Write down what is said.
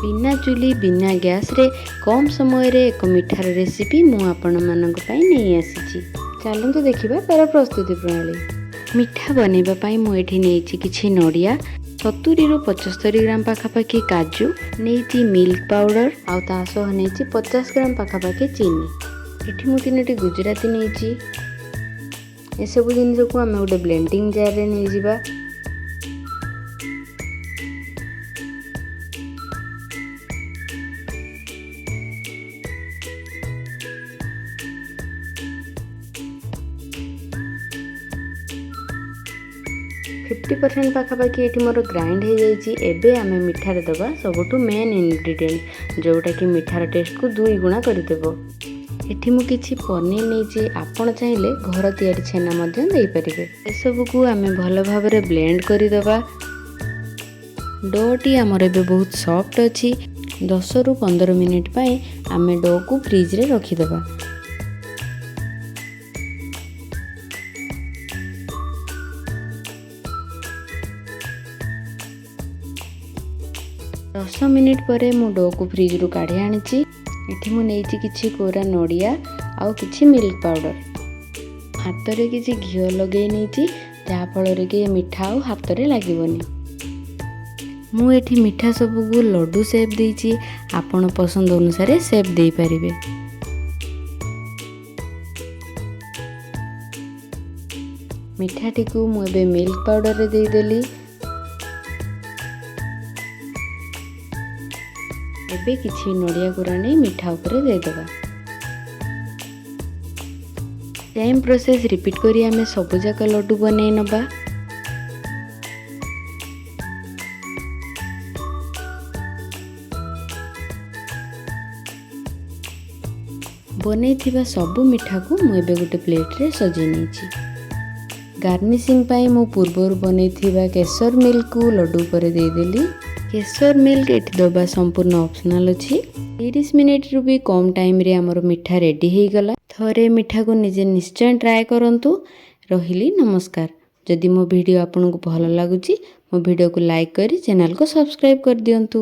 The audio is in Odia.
ବିନା ଚୁଲି, ବିନା ଗ୍ୟାସ୍ରେ କମ୍ ସମୟରେ ଏକ ମିଠାର ରେସିପି ମୁଁ ଆପଣମାନଙ୍କ ପାଇଁ ନେଇ ଆସିଛି। ଚାଲନ୍ତୁ ଦେଖିବା ତା'ର ପ୍ରସ୍ତୁତି ପ୍ରଣାଳୀ। ମିଠା ବନେଇବା ପାଇଁ ମୁଁ ଏଠି ନେଇଛି କିଛି ନଡ଼ିଆ, 70ରୁ 75 ଗ୍ରାମ ପାଖାପାଖି କାଜୁ ନେଇଛି, ମିଲ୍କ ପାଉଡ଼ର ଆଉ ତା ସହ ନେଇଛି 50 ଗ୍ରାମ ପାଖାପାଖି ଚିନି। ଏଠି ମୁଁ ତିନୋଟି ଗୁଜୁରାତି ନେଇଛି। ଏସବୁ ଜିନିଷକୁ ଆମେ ଗୋଟେ ବ୍ଲେଣ୍ଡିଂ ଜାର୍ରେ ନେଇଯିବା। 50% ପାଖାପାଖି ଏଠି ମୋର ଗ୍ରାଇଣ୍ଡ ହେଇଯାଇଛି। ଏବେ ଆମେ ମିଠାରେ ଦେବା ସବୁଠୁ ମେନ୍ ଇନଗ୍ରିଡ଼ିଏଣ୍ଟ, ଯେଉଁଟାକି ମିଠାର ଟେଷ୍ଟକୁ ଦୁଇ ଗୁଣା କରିଦେବ। ଏଠି ମୁଁ କିଛି ପନିର ନେଇଛି। ଆପଣ ଚାହିଁଲେ ଘର ତିଆରି ଛେନା ମଧ୍ୟ ଦେଇପାରିବେ। ଏସବୁକୁ ଆମେ ଭଲ ଭାବରେ ବ୍ଲେଣ୍ଡ କରିଦେବା। ଡୋଟି ଆମର ଏବେ ବହୁତ ସଫ୍ଟ ଅଛି। 10ରୁ 15 ମିନିଟ୍ ପାଇଁ ଆମେ ଡୋକୁ ଫ୍ରିଜରେ ରଖିଦେବା। 10 ମିନିଟ୍ ପରେ ମୁଁ ଡୋକୁ ଫ୍ରିଜରୁ କାଢ଼ି ଆଣିଛି। ଏଠି ମୁଁ ନେଇଛି କିଛି କୋରା ନଡ଼ିଆ ଆଉ କିଛି ମିଲ୍କ ପାଉଡ଼ର। ହାତରେ କିଛି ଘିଅ ଲଗେଇ ନେଇଛି, ଯାହାଫଳରେ କି ମିଠା ଆଉ ହାତରେ ଲାଗିବନି। ମୁଁ ଏଠି ମିଠା ସବୁକୁ ଲଡ଼ୁ ସେପ୍ ଦେଇଛି। ଆପଣ ପସନ୍ଦ ଅନୁସାରେ ସେପ୍ ଦେଇପାରିବେ। ମିଠାଟିକୁ ମୁଁ ଏବେ ମିଲ୍କ ପାଉଡ଼ରରେ ଦେଇଦେଲି। ଏବେ କିଛି ନଡ଼ିଆ କୋରା ନେଇ ମିଠା ଉପରେ ଦେଇଦେବା। ସେମ୍ ପ୍ରୋସେସ୍ ରିପିଟ୍ କରି ଆମେ ସବୁଯାକ ଲଡ଼ୁ ବନେଇ ନେବା। ବନେଇଥିବା ସବୁ ମିଠାକୁ ମୁଁ ଏବେ ଗୋଟେ ପ୍ଲେଟ୍ରେ ସଜେଇ ନେଇଛି। ଗାର୍ନିସିଂ ପାଇଁ ମୁଁ ପୂର୍ବରୁ ବନେଇଥିବା କେଶର ମିଲ୍କକୁ ଲଡ଼ୁ ଉପରେ ଦେଇଦେଲି। କେଶର ମିଲ୍କ ଏଠି ଦେବା ସମ୍ପୂର୍ଣ୍ଣ ଅପସନାଲ୍ ଅଛି। 30 ମିନିଟ୍ରୁ ବି କମ୍ ଟାଇମ୍ରେ ଆମର ମିଠା ରେଡ଼ି ହେଇଗଲା। ଥରେ ମିଠାକୁ ନିଜେ ନିଶ୍ଚୟ ଟ୍ରାଏ କରନ୍ତୁ। ରହିଲି, ନମସ୍କାର। ଯଦି ମୋ ଭିଡ଼ିଓ ଆପଣଙ୍କୁ ଭଲ ଲାଗୁଛି, ମୋ ଭିଡ଼ିଓକୁ ଲାଇକ୍ କରି ଚ୍ୟାନେଲକୁ ସବସ୍କ୍ରାଇବ୍ କରିଦିଅନ୍ତୁ।